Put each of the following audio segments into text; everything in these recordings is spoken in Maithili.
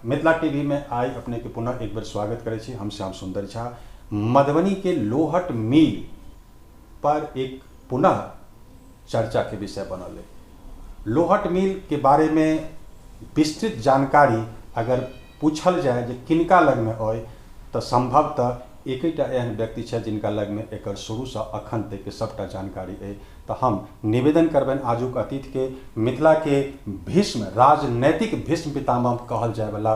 मिथिला टीवी में आइ अपने के पुनः एक बेर स्वागत करै छी। हम श्याम सुंदर झा। मधुबनी के लोहट मिल पर एक पुनः चर्चा के विषय बनल है। लोहट मिल के बारे में विस्तृत जानकारी अगर पूछल जाए जे किनका लगमे अइ तऽ संभवतः एकटा एहन व्यक्ति छै जिनका लगमे एकर शुरूसँ अखन तक के सबटा जानकारी अइ। तऽ हम निवेदन करबनि आजुक अतिथि के, मिथिला के भीष्म, राजनैतिक भीष्म पितामह कहल जायवला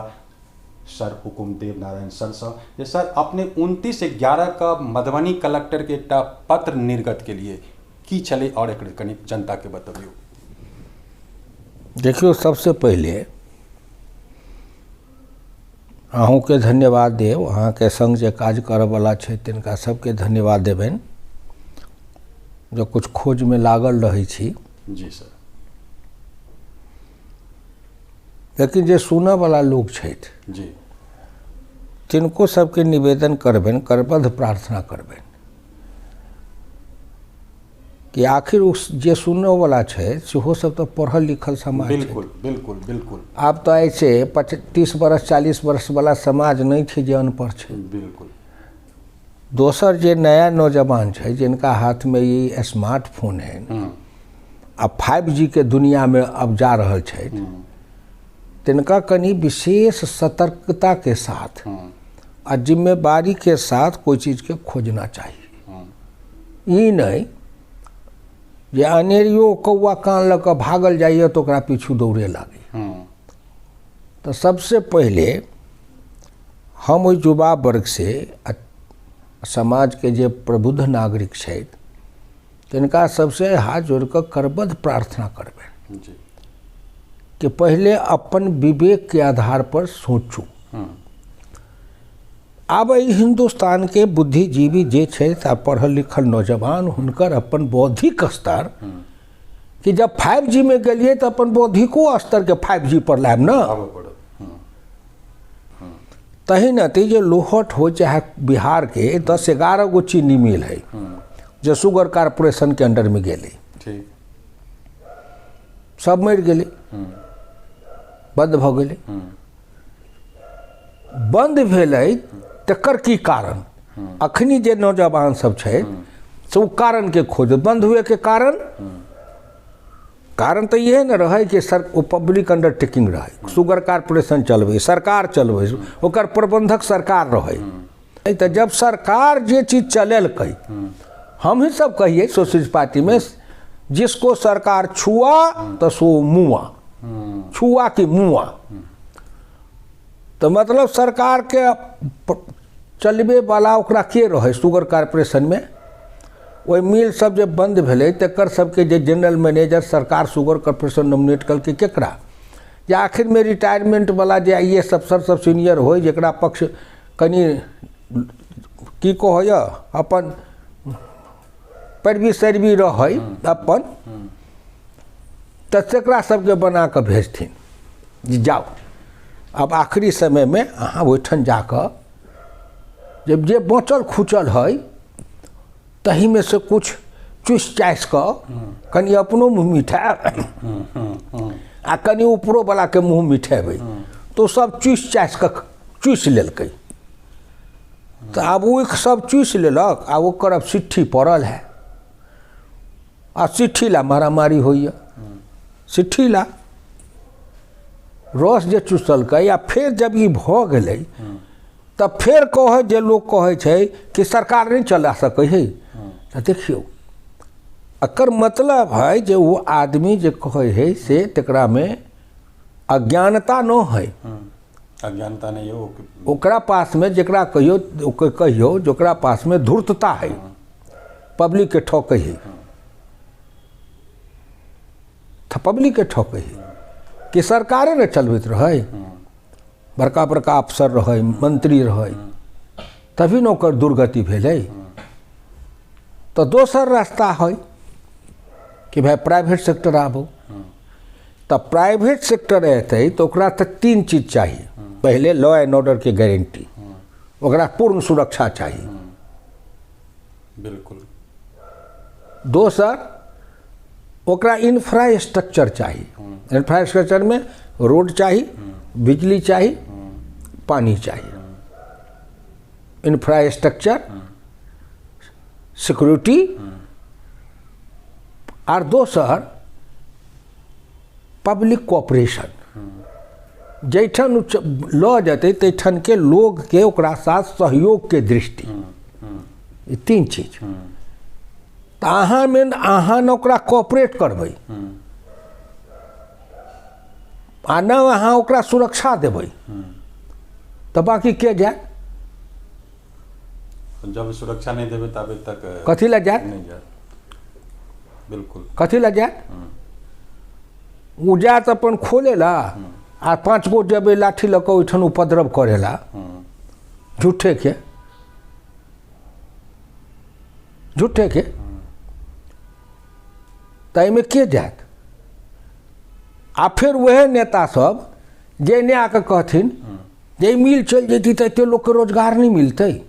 सर हुकुमदेव नारायण सरसँ जे सर अपने 29/11 के मधुबनी कलेक्टर के एकटा पत्र निर्गत के लिए की छलै और एकर कनि जनता के बतबियौ। देखियौ, सबसे पहिले अहूँके धन्यवाद देब, अहाँके संग जे काज करऽवला छै तिनका सबके धन्यवाद देबनि जो कुछ खोजमे लागल रहै छी। जी सर। लेकिन जे सुनऽवला लोक छथि जी तिनको सबके निवेदन करबनि, करबद्ध प्रार्थना करबनि कि आखिर ओ जे सुनऽवला छै सेहो सब तऽ पढ़ल लिखल समाज छै। बिल्कुल बिल्कुल बिल्कुल। आब तऽ ऐसे 30 बरस 40 बरस वाला समाज नहि छै जे अनपढ़ छै। बिल्कुल। दोसर जे नया नौजवान छै जिनका हाथमे ई स्मार्टफोन है आ 5G के दुनियामे अब जा रहल छै, तिनका कनि विशेष सतर्कता के साथ आ जिम्मेवारी के साथ कोई चीजके खोजना चाही। ई नहि जे अनेरियो कौआ कान लऽ कऽ भागल जाइए तऽ ओकरा पीछू दौड़े लागै। तऽ सबसे पहिले हम ओहि युवा वर्गसँ आ समाजके जे प्रबुद्ध नागरिक छथि तिनका सबसँ हाथ जोड़ि कऽ करबद्ध प्रार्थना करबनि कि पहिले अपन विवेकके आधार पर सोचू। आब एहि हिन्दुस्तानके बुद्धिजीवी जे छथि आ पढ़ल लिखल नौजवान, हुनकर अपन बौद्धिक स्तर कि जब 5G में गेलियै तऽ अपन बौद्धिको स्तरके 5G पर लायब ने। तही ने तऽ जे लोहट हो चाहे बिहार के 10-11 गो चीनी मिल है जे शुगर कॉरपोरेशन के अंडर में गेलै, सब मरि गेलै, बंद भऽ गेलै। बंद भेलै तकर की कारण? अखनी जे नौजवान सब छै से ओ कारणके खोज, बंद हुएके कारण कारण तऽ इहे ने रहै कि सर ओ पब्लिक अंडरटेकिंग रहै, शुगर कॉरपोरेशन चलबै, सरकार चलबै, ओकर प्रबंधक सरकार रहै। तऽ जब सरकार जे चीज चलेलकै, हमही सब कहिए सोशलिस्ट पार्टीमे, जिसको सरकार छुआ तऽ सो मुआ, छुआ कि मुआ, तऽ मतलब सरकारके चलबे वाला ओकरा के रहै शुगर कॉरपोरेशनमे? ओहि मिल सब जे बंद भेलै तकर सबके जे जनरल मैनेजर सरकार शुगर कॉरपोरेशन नॉमिनेट कलकै केकरा? जे आखिरमे रिटायरमेंट वाला जे I S अफसर सब सीनियर होइ, जकरा पक्ष कनि की कहैए अपन पैरवी सैरवी रहै अपन, तऽ तकरा सबके बना कऽ भेजथिन जे जाउ आब आखिरी समयमे अहाँ ओहिठाम जाकऽ जे बचल खुचल हइ तहीमे से कुछ चुसि चासि कऽ कनि अपनो मुँह मिठायब आ कनि ऊपरोवलाके मुँह मिठेबै, तऽ ओ सब चुसि चासि कऽ चुसि लेलकै। तऽ आब ओ सब चुसि लेलक आ ओकर आब सिट्ठी पड़ल है आ सिट्ठी ला मारामारी होइए, सिट्ठी ला रस जे चुसलकै। आ फेर जब ई भऽ गेलै तऽ फेर कहै जे लोक कहै छै कि सरकार नहि चला सकै है, तऽ देखियौ एकर मतलब है जे ओ आदमी जे कहै है से तकरामे अज्ञानता न है। अज्ञानता नहीं है ओकरा पासमे, जकरा कहियो कहियो जकरा पासमे धूर्तता है, पब्लिक के ठकै है, पब्लिक के ठकै है कि सरकारे ने चलबैत रहै, बड़का बड़का अफसर रहै, मंत्री रहै, तभी ने ओकर दुर्गति भेलै। तऽ दोसर रास्ता है कि भाई प्राइवेट सेक्टर आबू। तऽ प्राइवेट सेक्टर एतै तऽ ओकरा तऽ 3 चीज चाही। पहिले लॉ एंड ऑर्डर के गारंटी, ओकरा पूर्ण सुरक्षा चाही। बिल्कुल। दोसर ओकरा इंफ्रास्ट्रक्चर चाही। इंफ्रास्ट्रक्चरमे रोड चाही, बिजली चाही, पानी चाहिए, इंफ्रास्ट्रक्चर, सिक्योरिटी, आर दोसर पब्लिक कोऑपरेशन। जैठन लऽ जेतै तैठन के लोग के ओकरा साथ सहयोग के दृष्टि, ई तीन चीज। तऽ अहाँमे अहाँ ने ओकरा कोऑपरेट करबै आ न अहाँ ओकरा सुरक्षा देबै तऽ बाकी के जायत? जब सुरक्षा नहीं देबै तबे तक कथी लए जायत? नहीं जायत। बिल्कुल, कथी लए जायत? ओ जायत अपन खोलेला आ 5 गो जब लाठी लऽ कऽ ओहिठाम उपद्रव करेला झूठे के, झूठे के, तऽ एहिमे के जायत? आ फेर वएह नेता सब जे ने आके कहथिन जे मिल चलि जैती तऽ एते लोकके रोजगार नहीं मिलतै।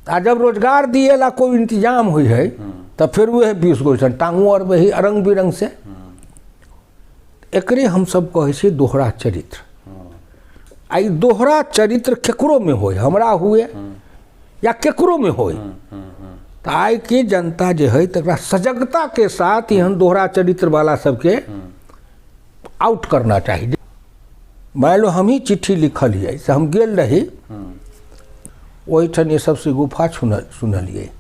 आ जब रोजगार दिए ला कोई इंतजाम हुई है तऽ फिर वह 20 गो टांगू और वही रंग बिरंग से। एकरे हम सब कहै छियै दोहरा चरित्र। आ ई दोहरा चरित्र केकरो में होय, हमरा हुए या केकरो में होय, तऽ आइ के जनता जे है तकरा सजगता के साथ एहन दोहरा चरित्र वाला सबके आउट करना चाही। मान लो हम ही चिट्ठी लिखलियै से हम गेल रही ओहिठाम, ई सबसे गुफा सुनलियै।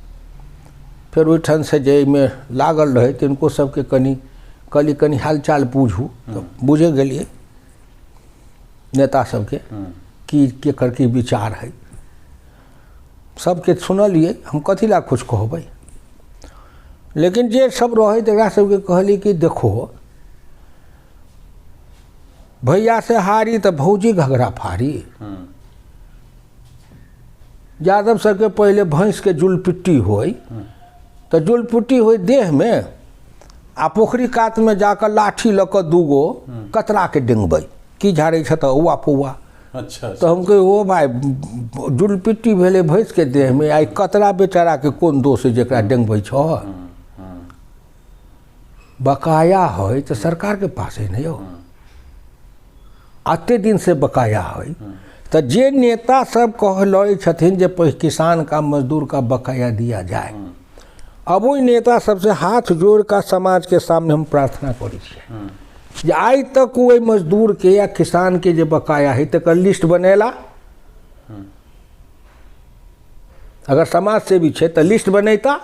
फेर ओहिठाम से जे एहिमे लागल रहै तिनको सबके कनि कहली कनि हालचाल बुझू, तऽ बुझे गेलियै नेता सबके कि केकर की विचार है, सबके सुनलियै। हम कथी ला कुछ कहबै, लेकिन जे सब रहै तकरा सबके कहली कि देखो भैया से हारी तऽ भौजी घघरा फाड़ी। यादव सबके पहले भैंस के जुलपिट्टी होय तऽ जुलपिट्टी होय देह में आ पोखरी कात में जाकर लाठी लऽ कऽ दूगो कतरा के डेंगबै, की झाड़ै छ तऽ औआ पौआ। अच्छा, तऽ हम कही ओ भाई जुलपिट्टी भेलै भैंस के देह में, आ कतरा बेचारा के कोन दोष है जकरा डेंगबै छ? बकाया है तऽ सरकार के पास है नहीं हो, अते दिन से बकाया है। तऽ जे नेता सब कहलै छथिन जे किसान का मजदूर का बकाया दिया जाए, अब ओहि नेता सबसे हाथ जोड़ का समाज के सामने हम प्रार्थना करै छियै जे आइ तक ओहि मजदूर के या किसान के जे बकाया है तकर लिस्ट बनेला। अगर समाज सेवी छै तऽ लिस्ट बनेता,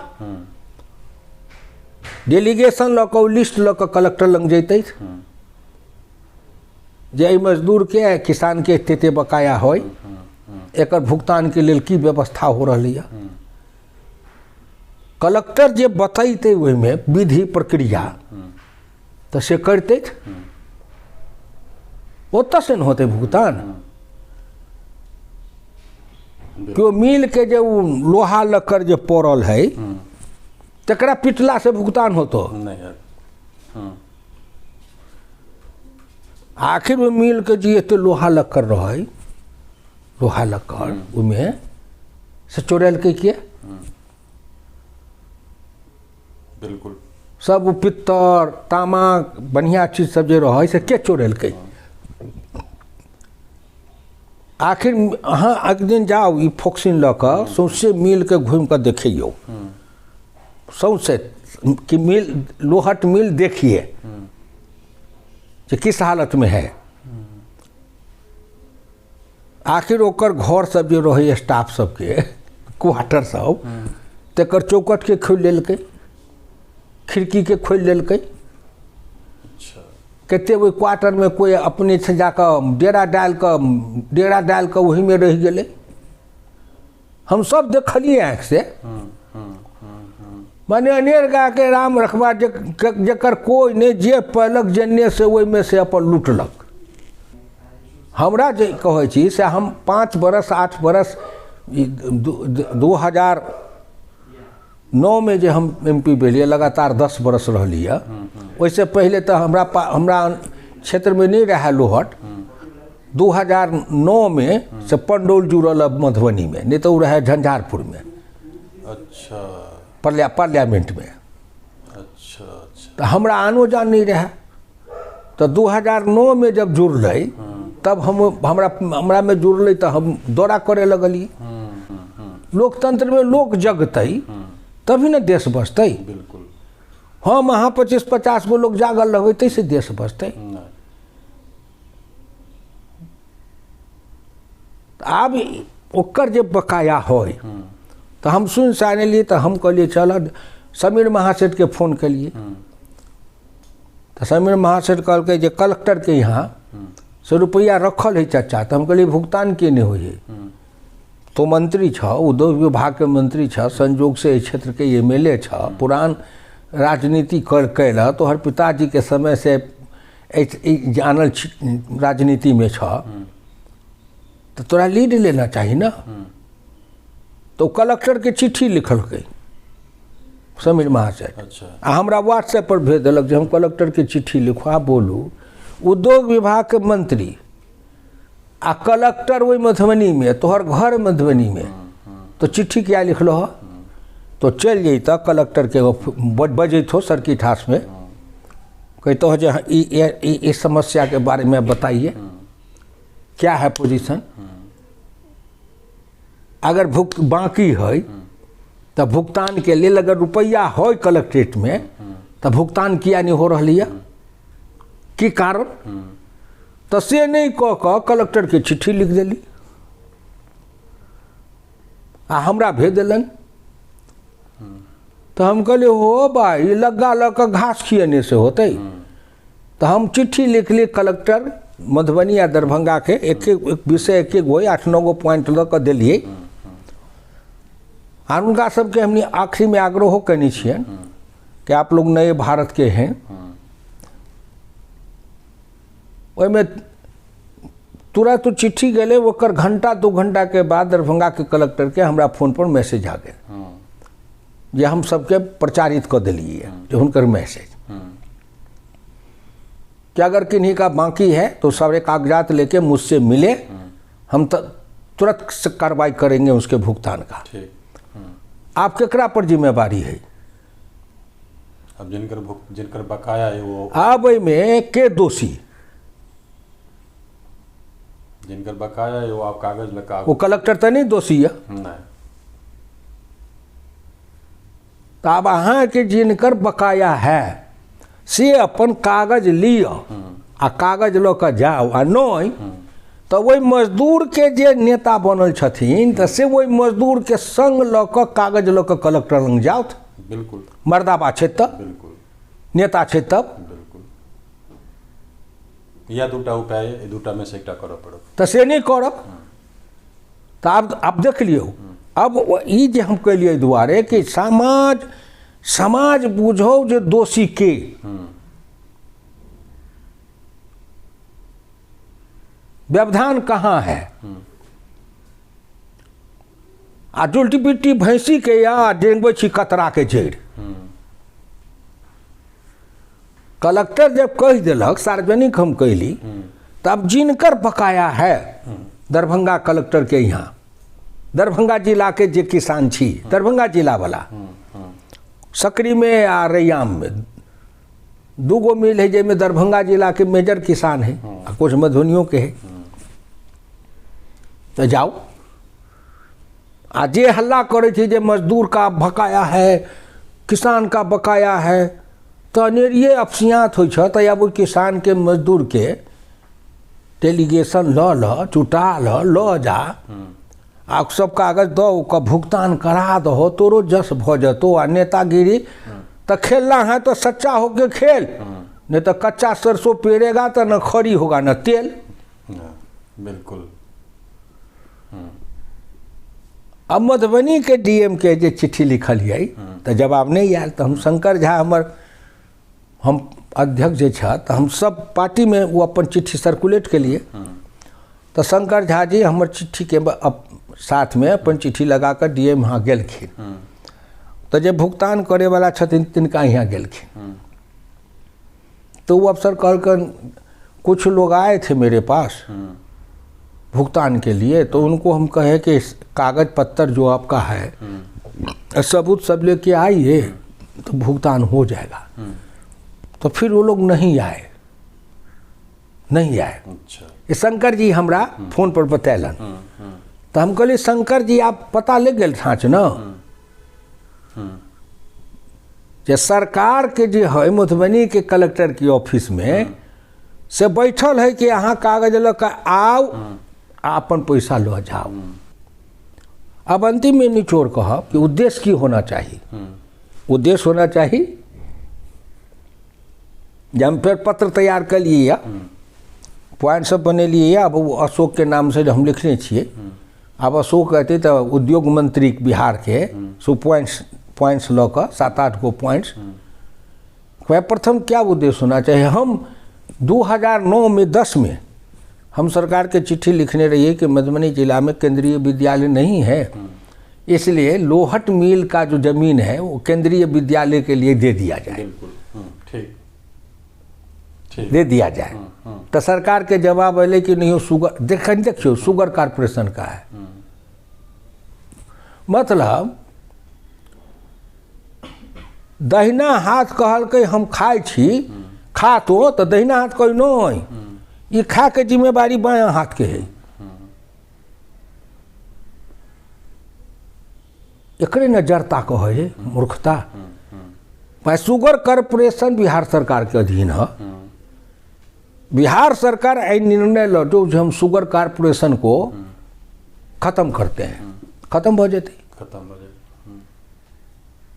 डेलीगेशन लऽ कऽ ओ लिस्ट लऽ कऽ कलेक्टर लग जैतै जे एहि मजदूर के किसान के एते एते बकाया है, एकर भुगतान के लेल की व्यवस्था हो रहलै है। कलेक्टर जे बतैतै ओहिमे विधि प्रक्रिया तऽ से करतै, ओतऽ से ने होतै भुगतान। केओ मिल के जे ओ लोहा लक्कड़ जे पड़ल है तकरा पिटला से भुगतान होतो नहीं। आखिर में मिल के जे एते लोहा लक्कड़ रहै, लोहा लक्कड़ ओहिमे से चोरेलकै के? बिल्कुल, सब पित्तर तामा बढ़िया चीज सब जे रहै से के चोरेलकै? आखिर अहाँ एक दिन जाउ ई फोक्सिन लऽ कऽ सौंसे मिल के घूमि कऽ देखियौ, सौंसे कि मिल लोहट मिल देखिए जे किस हालत में है। आखिर ओकर घर सब जे रहै स्टाफ सबके क्वार्टर सब तकर चौकट के खोलि लेलकै, खिड़की के खोलि लेलकै। कते ओहि क्वार्टर में कोई अपने से जाकऽ डेरा डालि कऽ ओहिमे रहि गेलै। हम सब देखलियै आँखि से। माने अनेर गा के राम रखबा जकर कोई नहीं, जे पैलक जेने से ओहिमे से अपन लूटलक। हमरा जे कहै छी से हम 5 बरस 8 बरस 2009 में जे हम MP भेलियै, लगातार 10 बरस रहलियै। ओहिसँ पहिले तऽ हमरा हमरा क्षेत्रमे नहि रहए लोहट। 2009 में से पंडौल जुड़ल अब मधुबनीमे, नहीं तऽ ओ रहए झंझारपुरमे। अच्छा, पार्लियामेंटमे। अच्छा अच्छा। तऽ हमरा आनो जान नहीं रहए। तऽ 2009 में जब जुड़लै तब हम हमरा हमरामे जुड़लै तऽ हम दौरा करय लगलियै। लोकतंत्रमे लोक जगतै तभी ने देश बचतै। बिल्कुल। हम अहाँ 25-50 गो लोक जागल रहबै ताहिसँ देश बचतै? नहि। आब ओकर जे बकाया होइ तऽ हम सुनि सानि लेलियै, तऽ हम कहलियै चल समीर महासेठके फोन केलियै। तऽ समीर महासेठ कहलकै जे कलेक्टरके यहाँ से रुपैआ रखल है चाचा। तऽ हम कहलियै भुगतान के नहि होइ है? तो मंत्री छ, उद्योग विभागके मंत्री छ, संजोगसँ एहि क्षेत्रके MLA छ, पुरान राजनीति कर कैल, तोहर पिताजीके समयसँ एहि जानल राजनीतिमे छ, तऽ तोरा लीड लेना चाही ने। तऽ ओ कलेक्टरके चिट्ठी लिखलकै समीर महाशय। अच्छा। आ हमरा व्हाट्सएप पर भेज देलक जे हम कलेक्टरके चिट्ठी लिखू। आ बोलू, उद्योग विभागके मंत्री आ कलेक्टर ओहि मधुबनीमे, तोहर घर मधुबनीमे, तो चिट्ठी क्या लिखलो हो? तो चलि जैतह कलेक्टरके बजैतो सर्किट हाउसमे, कहतो जे हाँ, इस समस्या के बारे में बताइए, क्या है पोजीशन। अगर भुग बाकी है तऽ भुगतान के लेल अगर रुपैआ है कलेक्ट्रेटमे तऽ भुगतान किया नहि हो रहल यऽ, की कारण? तऽ से नहि कऽ कऽ कलेक्टरके चिट्ठी लिख देली आ हमरा भेज देलनि। तऽ हम कहलियै हो भाई, लग्गा लऽ कऽ घास खिएने से होतै? तऽ हम चिट्ठी लिखली कलेक्टर मधुबनी आ दरभंगाके, एक एक विषय एक एक गो 8-9 गो पॉइंट लऽ कऽ देलियै। आ हुनका सबके हमनी आखिरीमे आग्रहो कयने छियनि कि आप लोग नए भारत के हैं। ओहिमे तुरंत ओ चिट्ठी गेलै, ओकर घंटा 2 घंटा के बाद दरभंगाके कलेक्टरके हमरा फोन पर मैसेज आ गेल जे हम सबके प्रचारित कऽ देलियै जे हुनकर मैसेज कि अगर किन्हीं का बाकी है तो सारे कागजात लेके मुझसे मिले, हम तो तुरंत से कार्रवाई करेंगे उसके भुगतान का। ठीक। आप केकरा पर जिम्मेवारी है? अब जिनकर बकाया है वो अब एहिमे के दोषी? जिनकर बकाया है वो आप कागज लगा वो कलेक्टर तऽ नहि दोषी है। नहीं। तऽ आब अहाँके जिनकर बकाया है से अपन कागज लिअ आ कागज लऽ कऽ जाउ, आ नहि तऽ ओहि मजदूरके जे नेता बनल छथिन तऽ से ओहि मजदूरके संग लऽ कऽ कागज लऽ कऽ कलेक्टर लग जाउथ। बिल्कुल। मर्दाबा छै तऽ, बिल्कुल, नेता छै तब। बिल्कुल। इएह दूटा उपाय अइ, एहि दूटा में से एकटा करऽ पड़त। तऽ से नहि करब तऽ आब देख लियौ। अब ई जे हम केलियै दुआरे कि समाज बुझौ जे दोषी के। व्यवधान कहाँ है? आ जुल्टी पिट्टी भैंसी के या डेंगबै छी कतरा के जड़ि। कलेक्टर जब कहि देलक, सार्वजनिक हम कहली, तब जिनकर बकाया है दरभंगा कलेक्टर के यहाँ, दरभंगा जिला के जे किसान छी, दरभंगा जिला वाला, सकरी में आ रैयाम में 2 गो मिल है जाहिमे दरभंगा जिला के मेजर किसान है आ कुछ मधुबनियों के है, तऽ जाउ आ जे हल्ला करै छै जे मजदूर का बकाया है, किसान का बकाया है, तऽ अनेरिये अपसियात होइ छ। तऽ आब ओहि किसानके मजदूरके डेलीगेशन लऽ लऽ जुटा लऽ लऽ जा आ सब कागज दऽ ओकर भुगतान करा दहो, तोरो जस भऽ जेतौ। आ नेतागिरी तऽ खेलना है तो सच्चा होके खेल, नहीं तो कच्चा सरसों पेरेगा तो न खरी होगा न तेल। बिल्कुल। अब मधुबनी के DM के जे चिट्ठी लिखलियै तऽ जवाब नहि आयल। तऽ हम शंकर झा हमर हम अध्यक्ष जे छथि, तऽ हम सब पार्टीमे ओ अपन चिट्ठी सर्कुलेट केलियै। तऽ शंकर झा जी हमर चिट्ठीके साथमे अपन चिट्ठी लगा कऽ DM यहाँ गेलखिन, तऽ जे भुगतान करैवला छथिन तिनका यहाँ गेलखिन। तो वो अफसर कहलकन कुछ लोग आए थे मेरे पास भुगतान के लिए, तो उनको हम कहे कि कागज पत्तर जो आपका है सबूत सब लेके आइए तो भुगतान हो जाएगा। तो फिर वो लोग नहीं आए, नहीं आए। अच्छा। ये शंकर जी हमरा फोन पर बतेलन। तो हम कहलिए शंकर जी आप पता लग गेल ठाँच न जे सरकार के जे है मधुबनी के कलेक्टर के ऑफिस में से बैठल है कि अहाँ कागज लऽ कऽ आउ आ अपन पैसा लऽ जाउ। अब अंतिम में निचोड़ कहब कि उद्देश्य की होना चाहिए। उद्देश्य होना चाहिए जे हम फेर पत्र तैयार कलिए, पॉइंट सब बनेलिए। अब ओ अशोक के नाम से हम लिखने छियै। आब अशोक एतै तऽ उद्योग मंत्री बिहार के सो पॉइंट्स लऽ कऽ 7-8 गो पॉइंट्स। प्रथम क्या उद्देश्य होना चाहिए। हम 2009 में 10 में हम सरकार के चिट्ठी लिखने रहिए कि मधुबनी जिला में केंद्रीय विद्यालय नहीं है, इसलिए लोहट मिल का जो जमीन है वो केंद्रीय विद्यालय के लिए दे दिया जाए। बिल्कुल, ठीक ठीक दे दिया जाए। तो सरकार के जवाब अलै कि नहीं शुगर देखियो शुगर कॉरपोरेशन का है। मतलब दहिना हाथ कहलकै हम खाइ छी, खा तो दहिना हाथ कहै नहीं, ई खा के जिम्मेवारी बायाँ हाथ के है। एकरे न जड़ता कहै है मूर्खता। भाई शुगर कॉरपोरेशन बिहार सरकार के अधीन है। बिहार सरकार एहि निर्णय लऽ जो हम शुगर कॉरपोरेशन को खत्म करते हैं, खत्म भऽ जेतै। खत्म भऽ जेतै।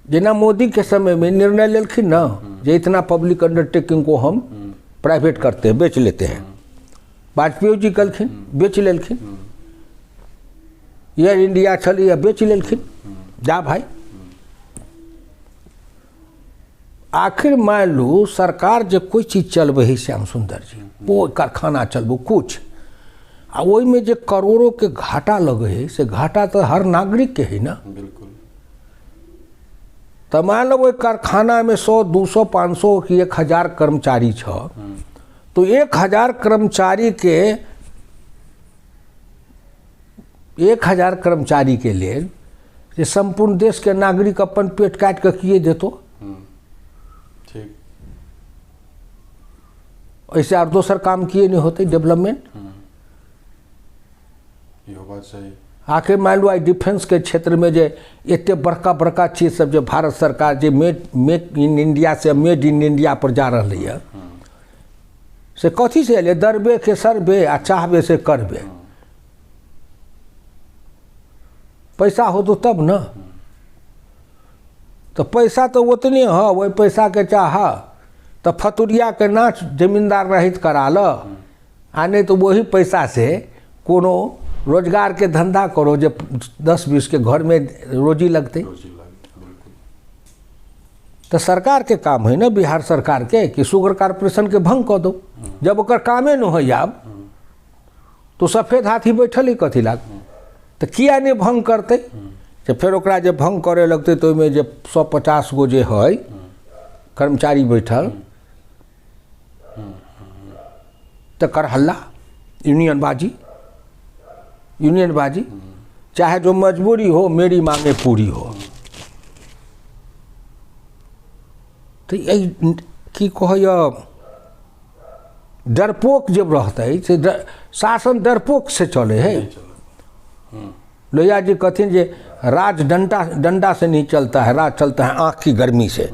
जेना मोदी के समय में निर्णय लेलखिन न जे इतना पब्लिक अंडरटेकिंग को हम प्राइवेट करते हैं, बेच लेते हैं। वाजपेयी जी कहलखिन, बेच लेलखिन। एयर इंडिया छलैए, बेच लेलखिन। जा भाई, आखिर मान लू सरकार जे कोई चीज चलबै है श्याम सुंदर जी, कोई कारखाना चलबो कुछ, आ ओहिमे जे करोड़ों के घाटा लगे है से घाटा तो हर नागरिक के है ना। बिल्कुल। तो मान लो ओहि कारखाना में 100, 200, 500 कि 1000 कर्मचारी छ, तो 1000 कर्मचारी के 1000 कर्मचारी के लेल जे संपूर्ण देश के नागरिक अपन पेट काटि कऽ किए देतो। ठीक। ऐसे आर दोसर काम किए नहीं होते डेवलपमेंट। इहो बात सही। आखिर मान लो आइ डिफेंस के क्षेत्र में जे एते बड़का बड़का चीज सब जे भारत सरकार जे मेक इन इंडिया से मेड इन इंडिया पर जा रहलै है, से कथी से एलै? दरबे के सरबे आ चाहबे से करबे। पैसा हो तो तब न, तो पैसा तो उतने ह, वही पैसा के चाह तो फतुरिया के नाच जमींदार रहित करा ल, आ नहीं तो वही पैसा से कोनो रोजगार के धंधा करो जे 10-20 के घर में रोजी लगते। रोजी लगतै, बिल्कुल। तो सरकार के काम है ना, बिहार सरकार के, कि शुगर कॉरपोरेशन के भंग कऽ दो। जब ओकर कामे न होय आब तो सफेद हाथी बैठल ही कथी लाग, तो किया नहीं भंग करतै? जे फेर ओकरा जे भंग करे लगतै तो ओहिमे जे 150 गो जे है कर्मचारी बैठल तकर हल्ला, यूनियनबाजी, यूनियनबाजी, चाहे जो मजबूरी हो मेरी मांगे पूरी हो। तो यही की कहैया डरपोक जब रहतै से शासन डरपोक से चले है। लोहिया जी कहथिन जे राज डंडा डंडा से नहीं चलता है, राज चलता है आँख की गर्मी से।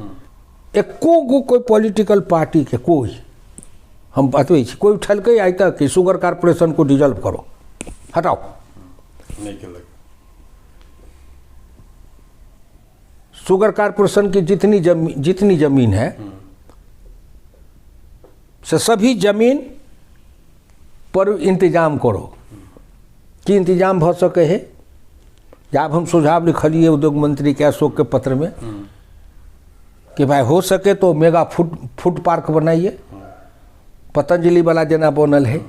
एको गो कोई पॉलिटिकल पार्टी के कोई हम बतबै छी कोई उठलकै आइ तक कि शुगर कॉरपोरेशन को डिजॉल्व करो, हटाओ? नहीं केलक। शुगर कॉरपोरेशन की जितनी जमीन है से सभी जमीन पर इंतजाम करो। की इंतजाम भऽ सकै है? जब हम सुझाव लिखलिए उद्योग मंत्री के अशोक के पत्र में कि भाई हो सके तो मेगा फूड पार्क बनाइए, पतंजलि वाला जेना बनल है।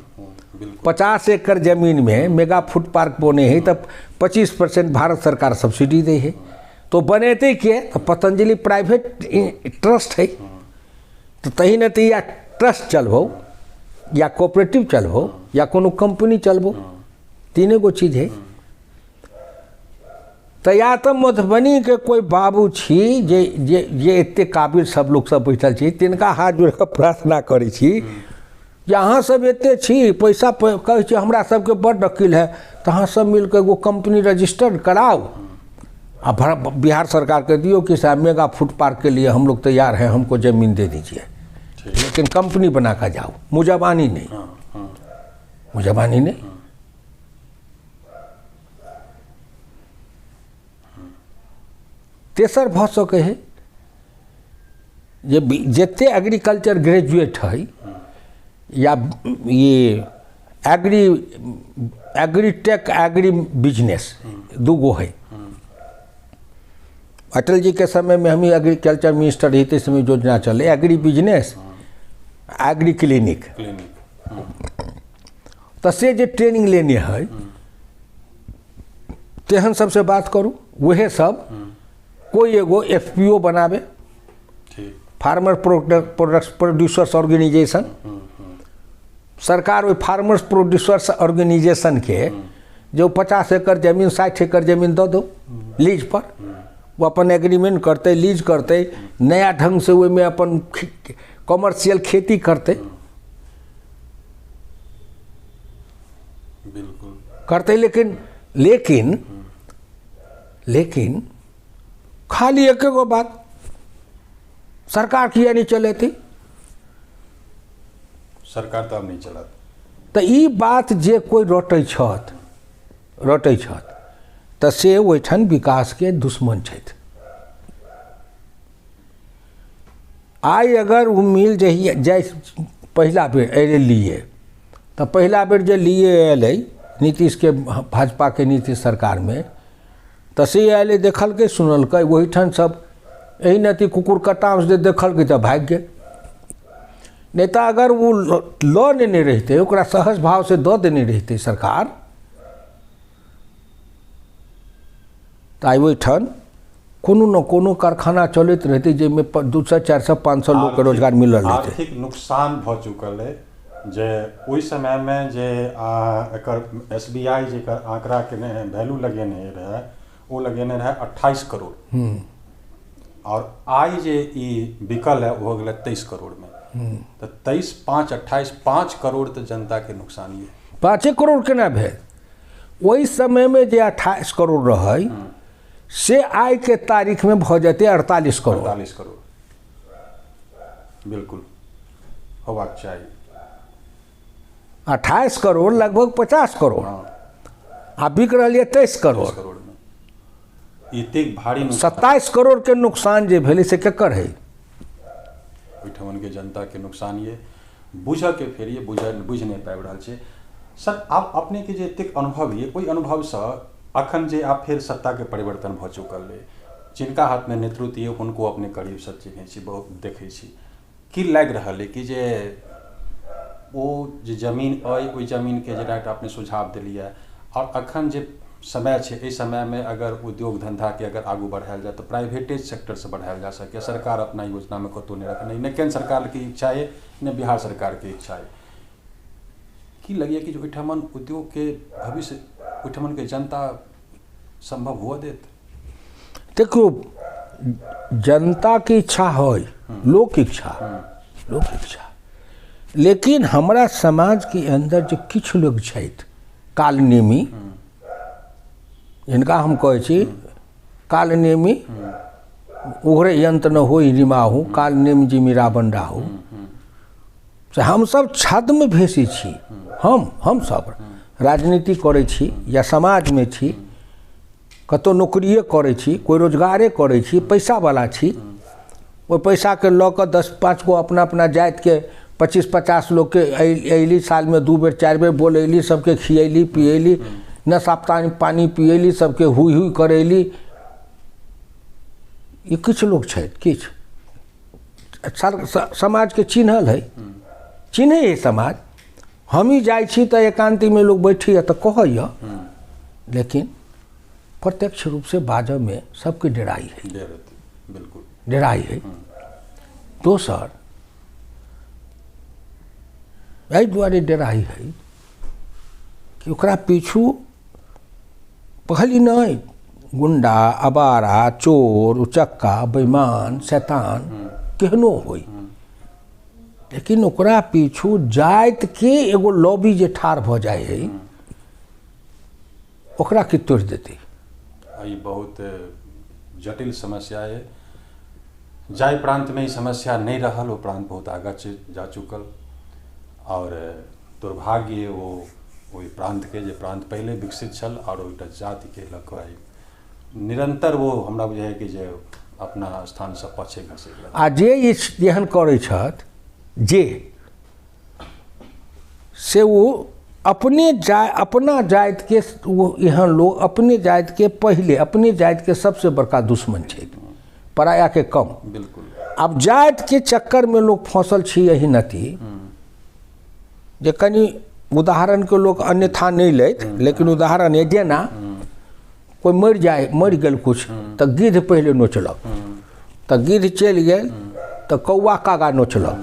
50 एकड़ जमीन में मेगा फूड पार्क बने है तब 25% भारत सरकार सब्सिडी दे है, तो बनेते के? तो पतंजलि प्राइवेट ट्रस्ट है, तो तही ने तो या ट्रस्ट चलबो या कोऑपरेटिव चलबो या कोनो कंपनी चलबो, तीने गो चीज है। तो या तो मधुबनी के कोई बाबू छी जे जे जे एते काबिल सब लोग सब बैठल छी, तिनका हाथ जोड़ कऽ प्रार्थना करै छी जे अहाँ सब एते छी, पैसा कहै छी हमरा सबके बड्ड अकिल है, तऽ अहाँ सब मिलके एगो कंपनी रजिस्टर कराउ आ बिहार सरकार के दियो कि साहब मेगा फूड पार्क के लिए हम लोग तैयार हैं, हमको जमीन दे दीजिए, लेकिन कंपनी बना कर जाओ, मुजबानी नहीं। मुजबानी नहीं। तेसर भऽ सकै है जे जते एग्रीकल्चर ग्रेजुएट है या ये एग्रीटेक एग्री बिजनेस दूगो है। अटल जी के समय में हम ही एग्रीकल्चर मिनिस्टर रही, समय योजना चले एग्री बिजनेस एग्री क्लिनिक। तो से जे ट्रेनिंग लेने है तेहन सबसे बात करू, वह सब कोई एगो एफपीओ बनावे, फार्मर प्रोडक्ट प्रोड्यूसर्स ऑर्गेनाइजेशन। सरकार ओहि फार्मर्स प्रोड्यूसर्स ऑर्गेनाइजेशन के जो 50 एकड़ जमीन 60 एकड़ जमीन दऽ दो लीज पर, वो अपन एग्रीमेंट करते, लीज करते, नया ढंग से ओहिमे अपन कॉमर्शियल खेती करते। बिल्कुल करते, लेकिन लेकिन लेकिन खाली एक एगो बात, सरकार किया नहीं चलेती, सरकार तो अब नहीं चलत। तो ई बात जे कोई रटै छथि रटै छथि तऽ से ओहिठाम विकासके दुश्मन छथि। आइ अगर ओ मिल जहिया जाय पहिला बेर अयलै लिए, तऽ पहिला बेर जे लिए अयलै नीतीशके भाजपाके नीतीश सरकारमे, तऽ से अयलै देखलकै सुनलकै, ओहिठाम सब एहि नती कुकुर कटाउस जे देखलकै तऽ भागि गेल। नहि तऽ अगर ओ लऽ लेने रहितै, ओकरा सहज भावसँ दऽ देने रहितै सरकार, तऽ आइ ओहिठाम कोनो न कोनो कारखाना चलैत रहितै जाहिमे 200 400 500 लोकके रोजगार मिलल रहितै। आर्थिक नुकसान भऽ चुकल अइ जे ओहि समयमे जे एकर SBI जेकर आंकड़ाके वैल्यू लगेने रहै ओ लगेने रहै 28 करोड़, और आइ जे ई बिकल है ओ हो गेलै 23 करोड़ में। तऽ 23 5 28 5 करोड़ तऽ जनताके नुकसान ये। 5 करोड़ केना भेल? ओहि समयमे जे 28 करोड़ रहै से आइ के तारीख में भऽ जेतै 48 करोड़। 48 करोड़ बिल्कुल होबाक चाही। 28 करोड़ लगभग 50 करोड़, आ बिक रहल यऽ 23 करोड़। 23 करोड़ में एतेक भारी 27 करोड़ के नुकसान जे भेलै से केकर है? ओहिठमन के जनता के नुकसान ये बुझऽ के फेर ये बुझि नहि पाबि रहल छै। सर आब अपने के जे एतेक अनुभव ये ओहि अनुभवसँ अखन जे आब फेर सत्ताके परिवर्तन भऽ चुकल अइ, जिनका हाथमे नेतृत्व ये हुनको अपने करीबसँ चिन्है छी, बहुत देखै छी, की लागि रहल अइ कि जे ओ जे जमीन अइ ओहि जमीनके जेना एकटा अपने सुझाव देलियै, आओर अखन जे समय छै एहि समयमे अगर उद्योग धन्धाके अगर आगू बढ़ायल जाय तऽ प्राइवेटे सेक्टरसँ बढ़ायल जा सकैए, सरकार अपना योजनामे कतहु नहि रखने, नहि केन्द्र सरकारके इच्छा अइ नहि बिहार सरकारके इच्छा अइ। की लगैए कि ओहिठमन उद्योगके भविष्य ओहिठमनके जनता सम्भव हुअ देत? देखियौ, जनताके इच्छा है, लोक इच्छा, लोक इच्छा, लेकिन हमरा समाजके अन्दर जे किछु लोक छथि कालनेमी, जिनका हम कहै छी कालनेमी, उघरे यंत्र न होई रिमाहू, कालनेमी जी रावण राहू, से हमसब छद्म भेषी छी। हमसब राजनीति करै छी या समाजमे छी, कतहु नौकरिए करै छी, कोइ रोजगारे करै छी, पैसावला छी, ओहि पैसाके लऽ कऽ 10-5 गो अपना अपना जातिके 25-50 लोकके अयली, सालमे 2 बेर 4 बेर बोलैली, सबके खियैली पियैली, नशा पानी पियैली, सबके हुई हुई करैली। ई किछु लोक छथि, किछु समाजके चिन्हल है, चिन्है है समाज। हमही जाइ छी तऽ एकान्तीमे लोक बैठैए तऽ कहैए, लेकिन प्रत्यक्ष रूपसँ बाजऽमे सबके डराइ है, बिल्कुल डराइ है। दोसर एहि दुआरे डराइ है कि ओकरा पीछू पहली नहि गुंडा, अबारा, चोर, उचक्का, बेईमान, शैतान केहनो होई, लेकिन ओकरा पीछू जातिके एगो लॉबी जे ठाढ़ भऽ जाइ है, ओकरा के तोड़ि देतै? ई बहुत जटिल समस्या है। जाहि प्रान्तमे ई समस्या नहि रहल ओ प्रान्त बहुत आगाँ जा चुकल, आओर दुर्भाग्य ओ ओहि प्रान्तके जे प्रान्त पहिले विकसित छल आओर ओहिटा जातिके लऽ कऽ आइ निरन्तर ओ हमरा बुझाइए कि जे अपना स्थानसँ पाछे घसकि रहल। आ जे ई एहन करै छथि जे से ओ अपने जा अपना जातिके, ओ एहन लोग अपने जातिके पहिले अपने जातिके सबसे बड़का दुश्मन छै, परायाके कम। बिल्कुल। आब जातिके चक्करमे लोग फँसल छी एहि नती जे कनि उदाहरणके लोक अन्यथा नहि लैत, लेकिन उदाहरण है जेना कोइ मरि जाय, मरि गेल कुछ तऽ गिद्ध पहिले नोचलक, तऽ गिद्ध चलि गेल तऽ कौआ कागा नोचलक,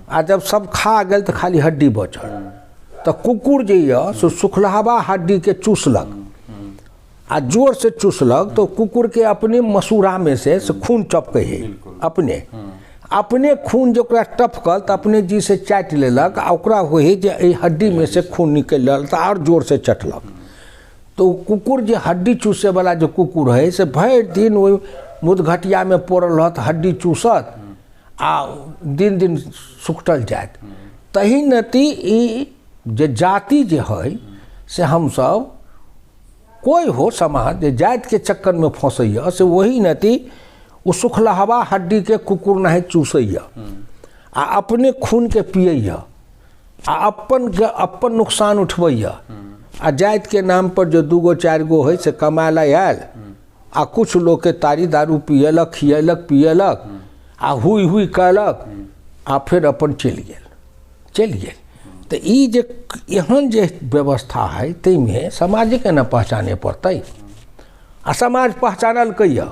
आ जब सब खा गेल तऽ खाली हड्डी बचल, तऽ कुकुर जे यऽ से सुखलहबा हड्डीके चूसलक आ जोर से चूसलक तऽ कुकुरके अपने मसूड़ामे से खून टपकै है, अपने अपने खून जे ओकरा टपकल तऽ अपने जी से चाटि लेलक आ ओकरा होइ है जे एहि हड्डीमे से खून निकलि रहल, तऽ आओर जोर से चटलक। तऽ ओ कुकुर जे हड्डी चूसैवला जे कुकुर है से भरि दिन ओहि मुदघटियामे पड़ल रहत, हड्डी चूसत आ दिन दिन सुखटल जायत। तही नती ई जे जाति जे है से हमसब कोइ हो समाज जे जातिके चक्करमे फँसैए से वही नती ओ सुखलहवा हड्डीके कुकुर नहीं चूसैए आ अपने खूनके पियैए आ अपन के अपन नुकसान उठबैए आ जातिके नाम पर जे 2 गो 4 गो है से कमाए ला आयल आ कुछ लोकके तारी दारू पियलक, खियलक, पियलक आ हुई हुई कयलक आ फेर अपन चलि गेल, चलि गेल। तऽ ई जे एहन जे व्यवस्था है ताहिमे समाजके ने पहचाने पड़तै, आ समाज पहचानलकै यऽ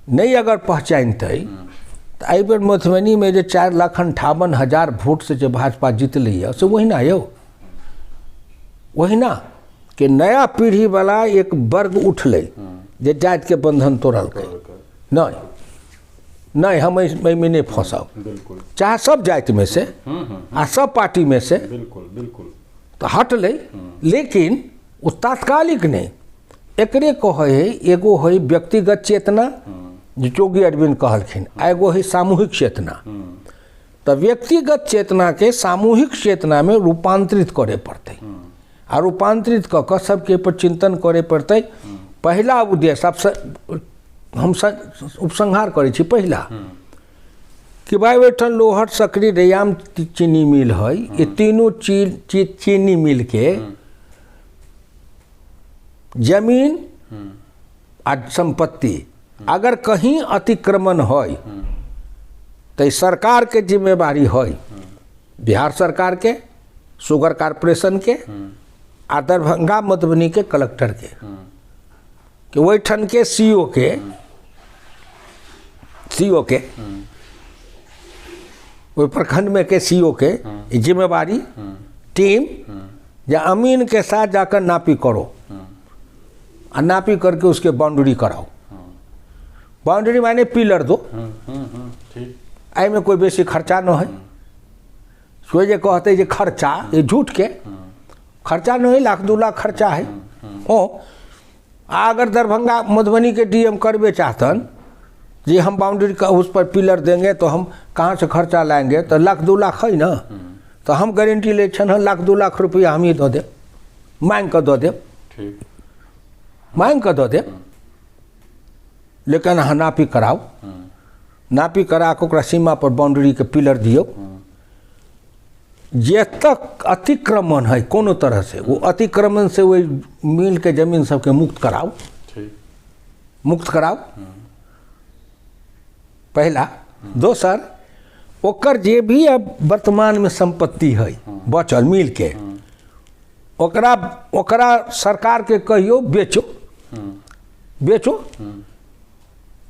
नहि। अगर पहचानतै तऽ एहिबेर मधुबनीमे जे 4,58,000 वोटसँ जे भाजपा जीतलै यऽ से ओहिना यौ, ओहिना कि नया पीढ़ीवला एक वर्ग उठलै जे जातिके बंधन तोड़लकै। नहि नहि, हम एहिमे नहि फँसब, बिल्कुल, चाहे सब जातिमे से आ सब पार्टीमे से। बिल्कुल बिल्कुल। तऽ हटलै, लेकिन ओ तात्कालिक नहि। एकरे कहै है एगो है व्यक्तिगत चेतना जे जोगी अरविंद कहलखिन, आ एगो है सामूहिक चेतना। तऽ व्यक्तिगत चेतनाके सामूहिक चेतनामे रूपांतरित करे पड़तै आ रूपांतरित कऽ कऽ सबके पर चिंतन करे पड़तै। पहिला उद्देश्य सबसँ हम उपसंहार करै छी, पहिला कि भाई ओहिठाम लोहट सकरी रैयाम चीनी मिल है, ये तीनों चीनी मिल के जमीन आ संपत्ति अगर कहीं अतिक्रमण है तो सरकार के जिम्मेवारी है, बिहार सरकार के, शुगर कॉरपोरेशन के आ दरभंगा मधुबनी के कलेक्टर के, कि ओहिठाम के सीओ के, सीओ के ओहि प्रखंड में के सीओ के जिम्मेवारी टीम या अमीन के साथ जाकर नापी करो आ नापी करके उसके बाउंड्री कराओ। बाउंड्री माने पिलर दो, ठीक, एहिमे कोई बेसी खर्चा न है। कोई जे कहते जे खर्चा, ये झूठ के खर्चा नहीं है, 1 लाख 2 लाख खर्चा है। ओ आ अगर दरभंगा मधुबनी के डीएम करबे चाहतन जे हम बाउंड्री का उस पर पिलर देंगे तो हम कहाँ से खर्चा लाएंगे, तो 1 लाख 2 लाख है ना, तो हम गारंटी ले छन 1 लाख 2 लाख रुपया हम ही दऽ देब, मांगि कऽ दऽ देब, ठीक, मांगि कऽ दऽ देब, लेकिन अहाँ नापी कराउ, नापी करा कऽ ओकरा सीमा पर बाउंड्री के पिलर दियौ। जे तक अतिक्रमण है कोनो तरह से, वो अतिक्रमण से वही मिल के जमीन सबके मुक्त कराओ, ठीक, मुक्त कराओ पहला। दोसर ओकर जे भी अब वर्तमान में संपत्ति है बचल मिल के, ओकरा ओकरा सरकार के कहियो बेचो, बेचो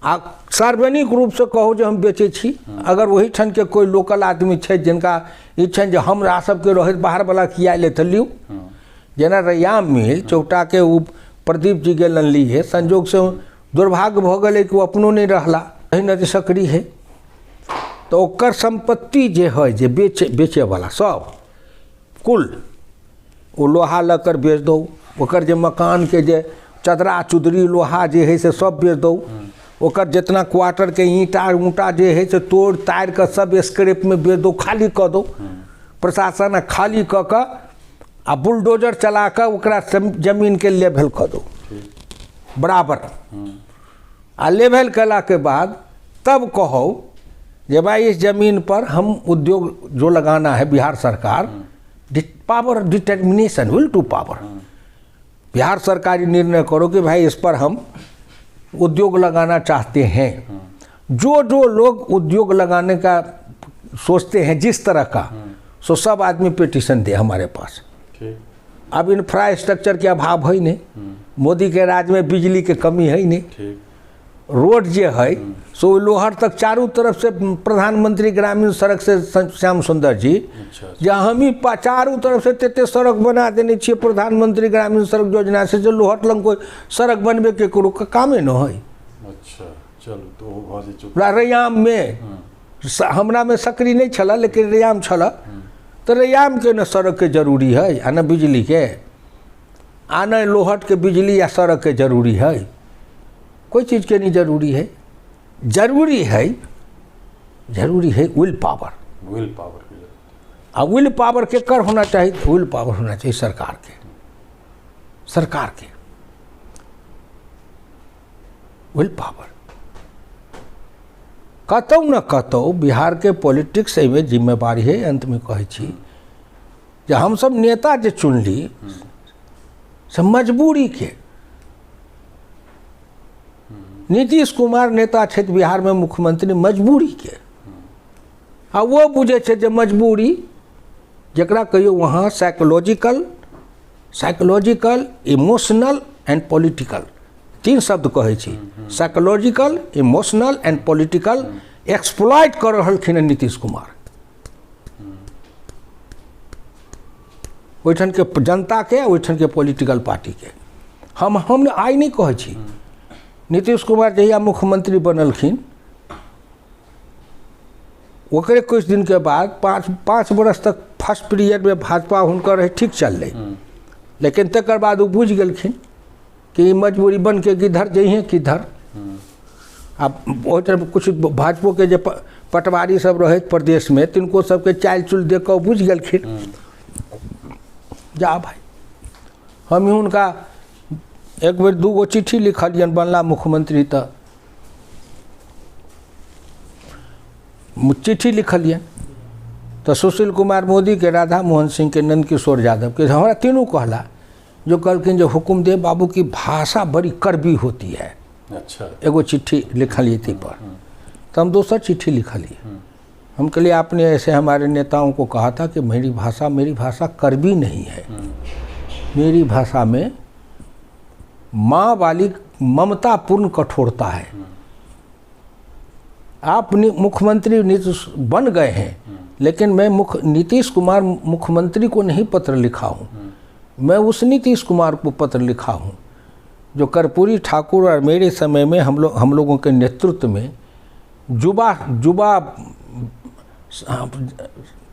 आ सार्वजनिक रूपसँ कहू जे हम बेचै छी। अगर ओहि ठामके कोइ लोकल आदमी छै जिनका ई छनि जे हमरा सबके रहैत बाहरवला किया अयलै तऽ लिउ। जेना रैयाम मिल चौटाके ओ प्रदीप जी गेलन लिए, संजोगसँ दुर्भाग्य भऽ गेलै कि ओ अपनो नहि रहला। एहि नदी सकरी है। तऽ ओकर सम्पत्ति जे हइ जे बेचैवला सब कुल ओ लोहा लऽ कर बेच दौ, ओकर जे मकानके जे चदरा चुदरी लोहा जे हइ से सब बेच दौ, ओकर जितना क्वार्टरके ईंटा ऊँटा जे हइ से तोड़ि ताड़ि कऽ सब स्क्रैपमे बेच दौ, खाली कऽ दौ। प्रशासन खाली कऽ कऽ आ बुलडोजर चला कऽ ओकरा जमीनके लेवल कऽ दौ बराबर। आ लेवल कयलाके बाद तब कहौ जे भाई इस जमीन पर हम उद्योग जो लगाना है बिहार सरकार, power determination, will to power, Bihar सरकार ये निर्णय करो कि भाई इस पर हम उद्योग लगाना चाहते हैं। जो जो लोग उद्योग लगाने का सोचते हैं जिस तरह का, सो सब आदमी पिटीशन दे हमारे पास। अब इंफ्रास्ट्रक्चर के अभाव है नहीं, मोदी के राज में बिजली के कमी है नहीं, रोड जे है सो लोहर तक चारू तरफ से प्रधानमंत्री ग्रामीण सड़क से श्याम सुंदर जी, जे हम ही चारू तरफ से तते सड़क बना देने छियै प्रधानमंत्री ग्रामीण सड़क योजना से, जे लोहट लग कोई सड़क बनबे के ककरो कामे न है। अच्छा चलू तो ओ भऽ जेतै। पूरा रैयाम में हमरा में सकरी नहीं छला लेकिन रैयाम छला, तो रैयाम के न सड़क के जरूरी है आ न बिजली के, आ न लोहट के बिजली या सड़क के जरूरी है, कोई चीज़ के नहीं जरूरी है। जरूरी है, जरूरी है will power. Will power के जरूरत। आ will power के कर होना चाहिए, will power होना चाहिए सरकार के, सरकार के will power. कतौ न कतौ बिहार के पॉलिटिक्स एहिमे जिम्मेवारी है। अंतमे कहै छी जे हमसब नेता जे चुनली से मजबूरी के। नीतीश कुमार नेता छथि बिहार में मुख्यमंत्री मजबूरी के, आ वो बुझै छै जे मजबूरी जकरा कहियो वहाँ साइकोलॉजिकल, इमोशनल एंड पॉलिटिकल, तीन शब्द कहै छी, psychological, emotional and political exploit कऽ रहलखिन हँ नीतीश कुमार ओहिठाम के जनता के, ओहिठाम के पॉलिटिकल पार्टी के। हम आइ नहि कहै छी, नीतीश कुमार जहिया मुख्यमंत्री बनलखिन ओकरे कुछ दिन के बाद पाँच बरस तक फर्स्ट पीरियड में भाजपा हुनकर रहे, ठीक चललै, लेकिन तकर बाद ओ बुझि गेलखिन कि मजबूरी बन के किधर जइहे किधर। आब ओहिठाम कुछ भाजपो के जे पटवारी सब रहे प्रदेश में तिनको सबके चालि चुल देख कऽ बुझि गेलखिन, जा भाई। हम हुनका एक बेर 2 गो चिट्ठी लिखलियनि बनला मुख्यमंत्री तऽ चिट्ठी लिखलियनि तऽ सुशील कुमार मोदी के, राधा मोहन सिंह के, नंदकिशोर यादव के, हमरा तीनू कहला जो कहलखिन जे हुकुमदेव बाबू की भाषा बड़ी कड़वी होती है। अच्छा एगो चिट्ठी लिखलिए थी पर, तो हम दोसर चिट्ठी लिखलिए, हम कहलिए आपने ऐसे हमारे नेताओं को कहा था कि मेरी भाषा कड़वी नहीं है, मेरी भाषा में माँ वाली ममतापूर्ण कठोरता है। आप मुख्यमंत्री नीतीश बन गए हैं, लेकिन मैं नीतीश कुमार मुख्यमंत्री को नहीं पत्र लिखा हूँ, मैं उस नीतीश कुमार को पत्र लिखा हूँ जो कर्पूरी ठाकुर और मेरे समय में हम लोगों के नेतृत्व में जुबा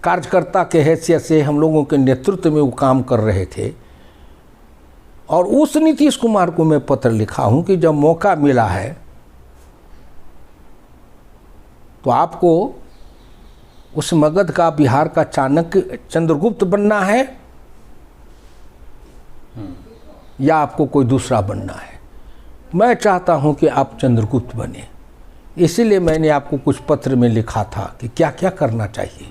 कार्यकर्ता के हैसियत से हम लोगों के नेतृत्व में वो काम कर रहे थे, और उस नीतीश कुमार को मैं पत्र लिखा हूँ कि जब मौका मिला है तो आपको उस मगध का, बिहार का चाणक्य चंद्रगुप्त बनना है या आपको कोई दूसरा बनना है। मैं चाहता हूँ कि आप चंद्रगुप्त बने, इसीलिए मैंने आपको कुछ पत्र में लिखा था कि क्या क्या करना चाहिए।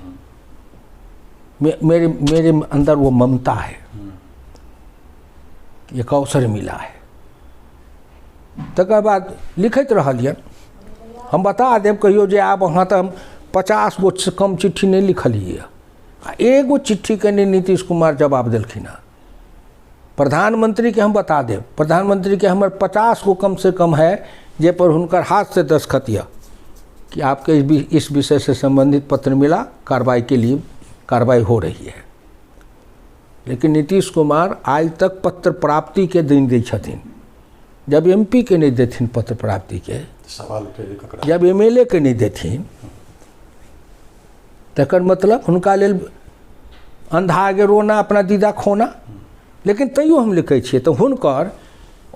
मेरे मेरे अंदर वो ममता है, एक अवसर मिला है। तकर बाद लिखैत रहलियनि। हम बता देब कहियो जे आब अहाँ तऽ हम 50 गो कम चिट्ठी नहि लिखलियै, आ एगो चिट्ठीके नहि नीतीश कुमार जवाब देलखिन हँ। प्रधानमंत्री के हम बता देब, प्रधानमंत्री के हमर 50 गो कम से कम है जे पर हुनकर हाथ से दस्तखत यऽ कि आपके इस विषय से संबंधित पत्र मिला, कार्रवाई के लिए कार्रवाई हो रही है। लेकिन नीतीश कुमार आज तक पत्र प्राप्ति के दिन दै छथिन, जब एमपी के नहीं देथिन पत्र प्राप्ति के सवाल, जब एमएलए के नहीं देथिन तकर मतलब हुनका लेल अन्धा आगे रोना अपना दीदा खोना। लेकिन तैयो हम लिखै छियै। तऽ हुनकर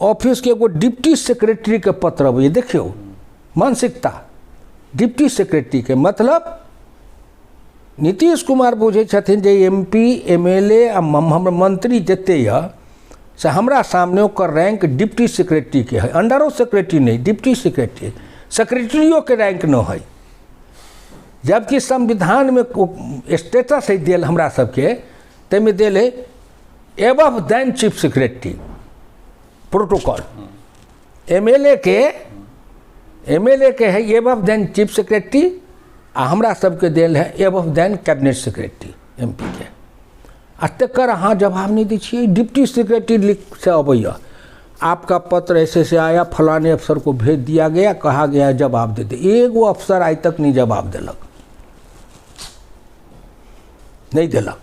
ऑफिसके एगो डिप्टी सेक्रेटरीके पत्र अबैए। देखियौ मानसिकता, डिप्टी सेक्रेटरीके मतलब नीतीश कुमार बुझै छथिन जे M P, M L A आ हमर मंत्री जते यऽ से हमरा सामने ओकर रैंक डिप्टी सेक्रेटरीके है, अंडरो सेक्रेटरी नहि, डिप्टी सेक्रेटरी, सेक्रेटरियोके रैंक न है। जबकि संविधानमे स्टेटस है देल हमरा सबके, ताहिमे देल है above than chief secretary protocol. M L A के, एम एल ए के है एबव देन चीफ सेक्रेटरी, आ हमरा सबके देल है above than cabinet secretary M P के। आ तकर अहाँ जवाब नहि दै छियै। डिप्टी सेक्रेटरी लिख से अबैया, आपका पत्र ऐसे से आया, फलाने अफसर को भेज दिया गया, कहा गया जवाब दे दे। एगो अफसर आइ तक नहीं जवाब देलक, नहि देलक,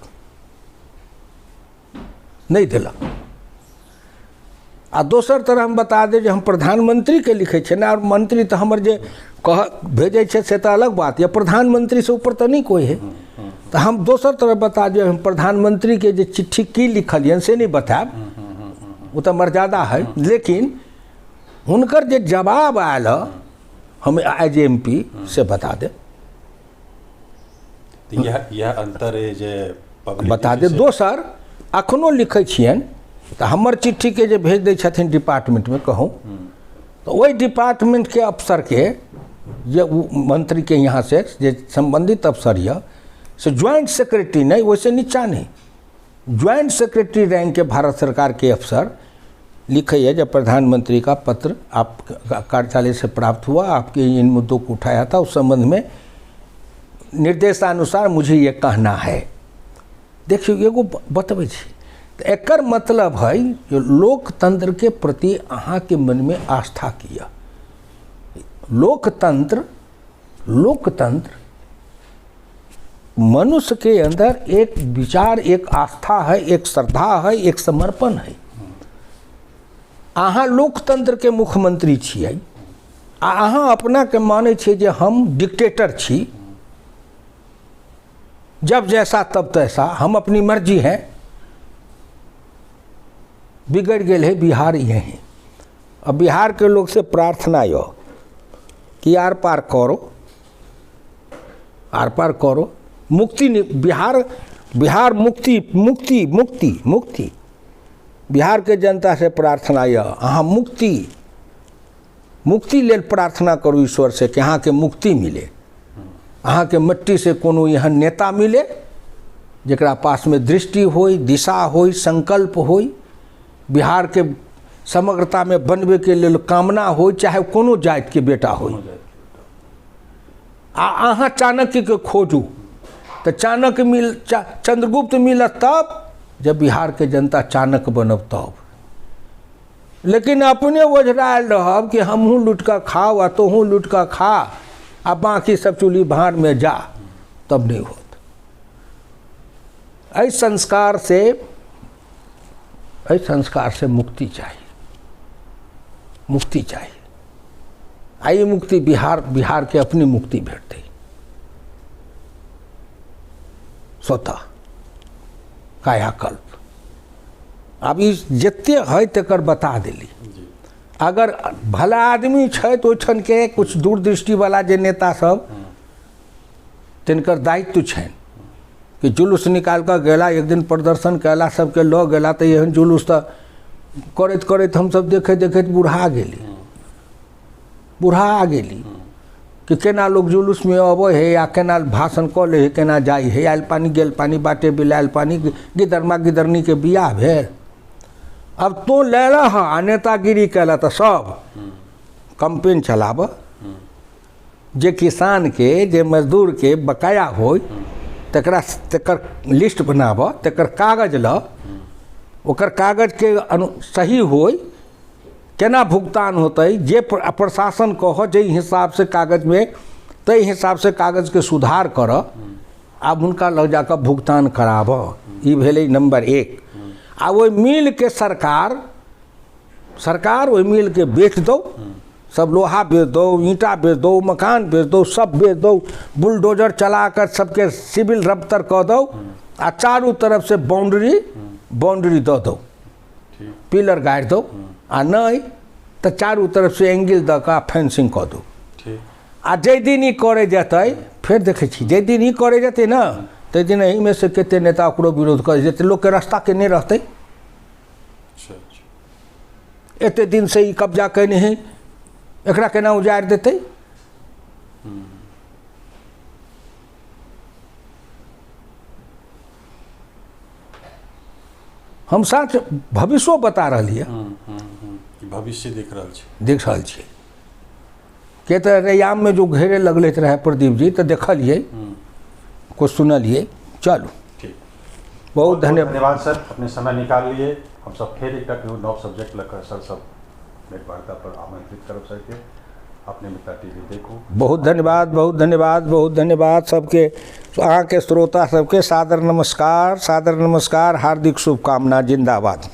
नहि देलक। आ दोसर तरह हम बता दे जे हम प्रधानमंत्रीके लिखै छियै ने, और मंत्री तऽ हमर जे कह भेजै छै से तऽ अलग बात यऽ, प्रधानमंत्रीसँ ऊपर तऽ नहि कोइ है। तऽ हम दोसर तरह बता दियौ, हम प्रधानमंत्रीके जे चिट्ठी की लिखलियनि से नहि बतायब, ओ तऽ मर्यादा है। लेकिन हुनकर जे जवाब आयल हँ, हम एज एम पी से बता देब। तऽ इएह अंतर है जे पब्लिक बता जे देब। छै से- दोसर अखनो लिखै छियनि तऽ हमर चिट्ठीके जे भेज दै छथिन डिपार्टमेंटमे कहूँ, तऽ ओहि डिपार्टमेंटके अफसरके जे ओ मंत्रीके यहाँ से जे सम्बन्धित अफसर यऽ से ज्वाइंट सेक्रेटरी नहि, ओहिसँ नीचा नहि, ज्वाइंट सेक्रेटरी रैंकके भारत सरकारके अफसर लिखैए जब प्रधानमंत्री का पत्र आप कार्यालय से प्राप्त हुआ, आपके इन मुद्दों को उठाया था, उस संबंध में निर्देशानुसार मुझे ये कहना है। देखियौ एगो बतबै छी, तऽ एकर मतलब है जे लोकतंत्रके प्रति अहाँके मनमे आस्था की यऽ। लोकतंत्र मनुष्य के अंदर एक विचार, एक आस्था है, एक श्रद्धा है, एक समर्पण है। अहाँ लोकतंत्र के मुख्यमंत्री छियै आ अहाँ अपना के मानै छियै जे हम डिक्टेटर छी, जब जैसा तब तैसा, हम अपनी मर्जी है। बिगड़ गेल है बिहार यहीं। अब बिहार के लोग से प्रार्थना यो कि आर पार करो, आर पार करो, मुक्ति बिहार, बिहार मुक्ति, मुक्ति, मुक्ति, मुक्ति। बिहार के जनता से प्रार्थना यह, अहाँ मुक्ति, मुक्ति लेल प्रार्थना करू ईश्वर से कि अहाँके मुक्ति मिले, अहाँके मिट्टी से कोनो एहन नेता मिले जकरा पासमे दृष्टि होय, दिशा होय, संकल्प होय, बिहार के समग्रता में बनबे के लेल कामना होय, चाहे कोनो जाति के बेटा होय। आ अहाँ चाणक्य के खोजू तऽ चाणक्य मिल, चंद्रगुप्त मिलत तब जब बिहार के जनता चाणक्य बनब तब। लेकिन अपने ओझरायल रहब कि हमहूँ लूट कऽ खाओ आ तोहूँ लूट कऽ खा आ बाकी सब चूल्ही भाँड़ में जा, तब नहीं होत। एहि संस्कार से, एहि संस्कार से मुक्ति चाहिए, मुक्ति चाहिए। आ ई मुक्ति बिहार, बिहार के अपनी मुक्ति भेटतै स्वतः कायाकल्प। आब ई जते है तकर बता देली। अगर भला आदमी छै तऽ ओहिठाम के कुछ दूरदृष्टिवला जे नेता सब तिनकर दायित्व छनि कि जुलूस निकालि कऽ गेला, एक दिन प्रदर्शन कयला, सबके लऽ गेला, तऽ एहन जुलूस तऽ करैत करैत हमसब देखैत देखैत बुढ़ा गेली, बुढ़ा गेली कि केना लोग जुलूसमे अबै है या केना भाषण कऽ लै है, केना जाइ है। आयल पानी गेल पानी, बाटे बिलायल पानी, गिदरमा गिदरनीके बियाह भेल। अब तो लेलह आ नेतागिरी कयलह तऽ सब कंपेन चलाबऽ, जे किसान के जे मजदूर के बकाया होय तकर लिस्ट बनाबऽ, तकर कागज लऽ, ओकर कागज के सही होय, केना भुगतान होतै, जे प्रशासन कहऽ जाहि हिसाबसँ कागजमे ताहि हिसाबसँ कागजके सुधार करऽ, आब हुनका लग जाकऽ भुगतान कराबऽ। ई भेलै नम्बर एक। आ ओहि मिलके सरकार ओहि मिलके बेच दौ, सब लोहा बेच दौ, ईंटा बेच दौ, मकान बेच दौ, सब बेच दौ, बुलडोजर चला कर सबके सिविल रफ्तर कऽ दौ आ चारू तरफ से बाउंड्री बाउंड्री दऽ दौ, पिलर गाड़ि दौ, आ नहि तऽ चारू तरफ से एंगल दऽ कऽ फेंसिंग कऽ दौ। आ जाहि दिन ई करै जेतै, फेर देखै छी जाहि दिन ई करै जेतै ने ताहि दिन एहिमे से कते नेता ओकरो विरोध करै जेतै, लोकके रास्ता के नहि रहतै। एते दिन से ई कब्जा केने है, एकरा केना उजाड़ि देतै? हम साथ भविष्यो बता रहलियै। भविष्य देख रहल छी, देख रहल छी के तऽ रैयाम में जो घेरे लगले रहे प्रदीप जी, तऽ देखलियै, कुछ सुनलियै। चलू, ठीक, बहुत धन्यवाद। धन्यवाद सर, अपने समय निकाल लिए। हम सब फिर एक नव सब्जेक्ट लकर सर सब भेंट वार्ता पर आमंत्रित करब सर के। अपने मिथिला टीवी देखू। बहुत धन्यवाद, बहुत धन्यवाद, बहुत धन्यवाद सबके, अहाँके श्रोता सबके सादर नमस्कार, सादर नमस्कार, हार्दिक शुभकामना, जिंदाबाद।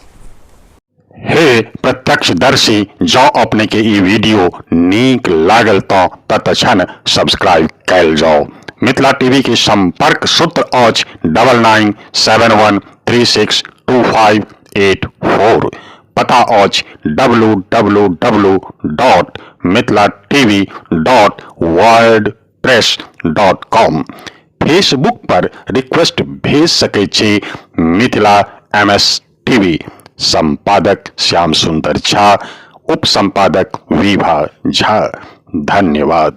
हे प्रत्यक्षदर्शी, जँ अपने के ई वीडियो नीक लागल तऽ तत्क्षण सब्सक्राइब कयल जाउ। मिथिला टीवी के संपर्क सूत्र अछि 9971362584। पता अछि W W W dot Mithila TV dot word press dot com. Facebook पर रिक्वेस्ट भेज सकै छी मिथिला एम एस टीवी। संपादक श्याम सुंदर झा, उप संपादक विभा झा। धन्यवाद।